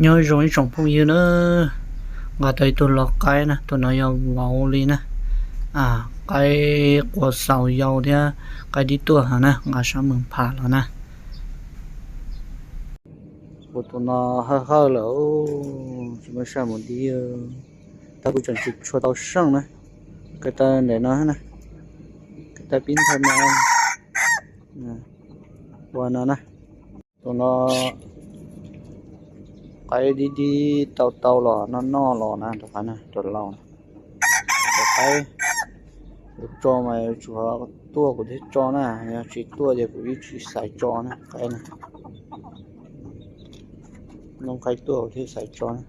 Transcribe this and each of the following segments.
Nyob zoo ib tsoom phooj ywg na, nqa tau ib tug lau qaib na, tus no yog vauv li na, qaib quav xaus yau thiab qaib dib tuaj heev na, nqa sab Moos Pham los na. Kuv tus no hawj hawj lawm, tsis muaj sij mus dib, tab kuv tseem tsis tshua tau seej na. Kawg tau ntawm no na, kawg tau pib nthaw no, ua no na. Tus no qaib dib dib tau tau los noj noj los na, tus qaib na, tus lau na. Tus qaib kuv tso mas yuav tsum tuaj kuv thiaj tso na, yog tsis tuaj ces kuv yeej tsis xaiv tso na, qaib na. Noob qaib tuaj kuv thiaj xaiv tso na.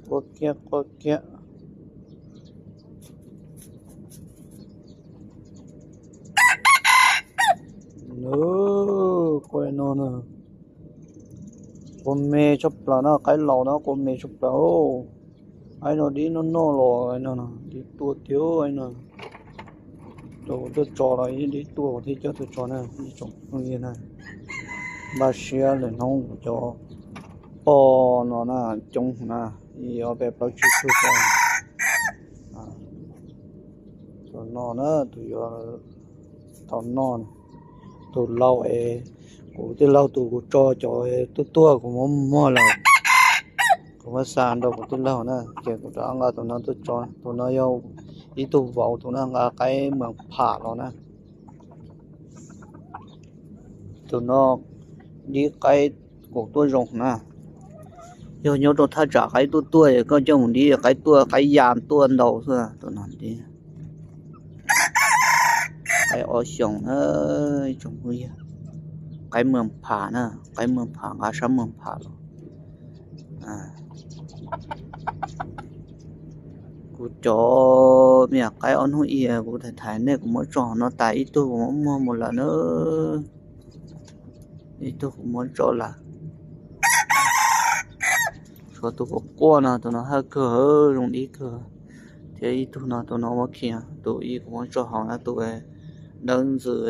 Quaj kiag quaj kiag. Nws quaj no na, quaj me tshaj plaws na, qaib laus na quaj me tshaj plaws. Qaib no dib noj noj los no, dib tuaj tiag no. Tus tuaj tso los dib tuaj thiab, coj tuaj tso na, ib tsoom phooj ywg na. Npaj siab lwm hnub kuv cov poj no na, coob na, ib ob peb plaub tsib tug poj. Tus no na, tus yuav tau noj, tus lau es, kuv tij laug tus kuv tso cov tuaj tuaj kuv muab muag lawm, kuv muab xa rau kuv tij laug na, ces kuv rov nqa tus no tuaj tso. Tus no yog ib tug vauv, tus no nqa qaib Moos Pham los na. Tus no dib qaib kuv tuaj zoo na. Yog nyob rau thaj tsam qaib tuaj tuaj es koj coj mus dib, qaib tuaj qaib ya tuaj ntau xwb, tus no dib. Qaib ob xyoos na, ib tsoom phooj ywg, qaib Moos Pham na, qaib Moos Pham, nqa sab Moos Pham los. Kuv cov me nyuam qaib ob hnub ib kuv tham tham nej, kuv muab tso hauv no tas ib tug kuv muab muag mus lawm na. Ib tug kuv muab tso lawm. Tshuav tus quaj quaj no, tus no hawj kawg, zoo dib kawg. Thiab ib tug no, tus no muab khi, tus ib kuv muab tso hauv na, tus dawb ntxws,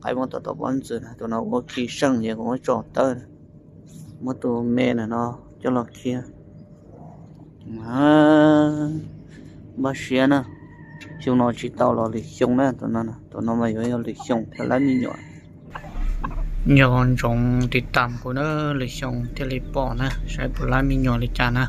qaib muab tom tom pob ntxwv na, tus no ua khi seej ces kuv muab tso tawb. Muab tus me ntawm no coj los khi. Npaj siab na, xyoo no tsis tau los lwm xyoo na, tus no, tus no mas yuav yog lwm xyoo thiaj lab me nyuam. Nco ntsoov tiv tam kuv na, lwm xyoo thiaj li pom na, saib puas lab me nyuam li cas na.